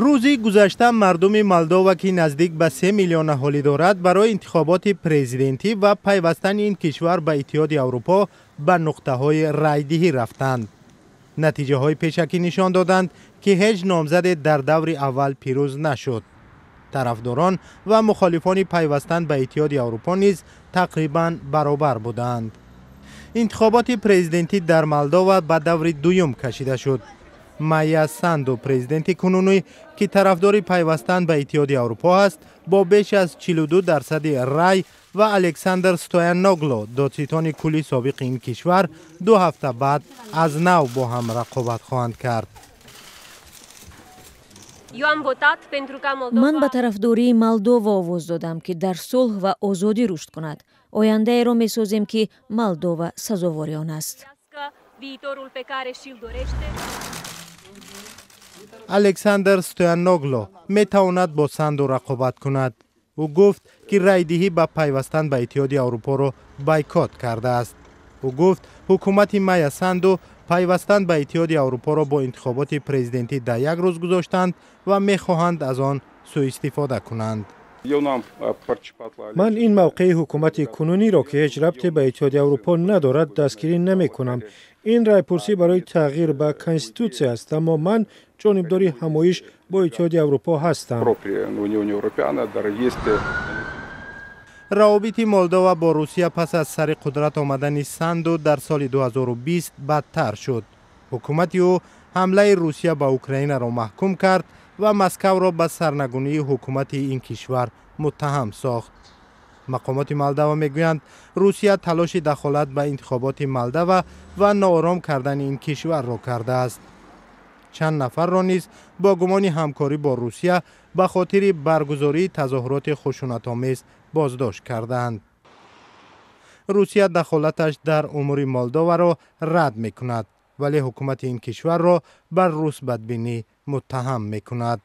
Рӯзи гузашта мардуми Молдова, ки наздик ба 3 миллион аҳолӣ дорад, барои интихоботи президентӣ ва пайвастани ин кишвар ба Иттиҳоди Аврупо ба нуқтаҳои райдиҳӣ рафтанд. Натиҷаҳои пешакӣ нишон доданд, ки ҳеҷ номзаде дар даври аввал пирӯз нашуд. Тарафдорон ва мухолифони пайвастан ба Иттиҳоди Аврупо низ тақрибан баробар буданд. Интихоботи президентӣ дар Молдова ба даври дуюм кашида шуд. Майя Санду, президенти кунунӣ, ки тарафдори пайвастан ба Иттиҳоди Аврупо аст, бо беш аз 42% рай ва Александр Стояногло, додситони кулли собиқи ин кишвар, 2 ҳафта баъд аз нав бо ҳам рақобат хоҳанд кард. Ман ба тарафдории Молдова овоз додам, ки дар сулҳ ва озодӣ рушд кунад. Ояндаеро месозем, ки Молдова сазовори он аст. Александр Стояногло метавонад бо Санду рақобат кунад. Ӯ гуфт, ки райдиҳӣ ба пайвастан ба Иттиҳоди Аврупоро бойкот кардааст. Ӯ гуфт, ҳукумати Майя Санду пайвастан ба Иттиҳоди Аврупоро бо интихоботи президентӣ дар як рӯз гузоштанд ва мехоҳанд аз он сӯистифода кунанд. Ман ин мавқеи ҳукумати кунуниро, ки ҳеҷ рабте ба Иттиҳоди Аврупо надорад, дастгирӣ намекунам. Ин райпурсӣ барои тағйир ба конститутсия аст, аммо ман ҷонибдори ҳамоиш бо Иттиҳоди Аврупо ҳастам. Равобити Молдова бо Русия пас аз сари қудрат омадани Санду дар соли 2020 бадтар шуд. Ҳукумати ӯ ҳамлаи Русия ба Украинаро маҳкум кард ва Москавро ба сарнагунии ҳукумати ин кишвар муттаҳам сохт. Мақомоти Молдова мегӯянд, Русия талоши дахолат ба интихоботи Молдова ва ноором кардани ин кишварро кардааст. Чанд нафарро низ бо гумони ҳамкорӣ бо Русия ба хотири баргузории тазоҳуроти хушунатомез боздошт кардаанд. Русия дахолаташ дар умури Молдоваро рад мекунад, вале ҳукумати ин кишварро бар русбадбинӣ муттаҳам мекунад.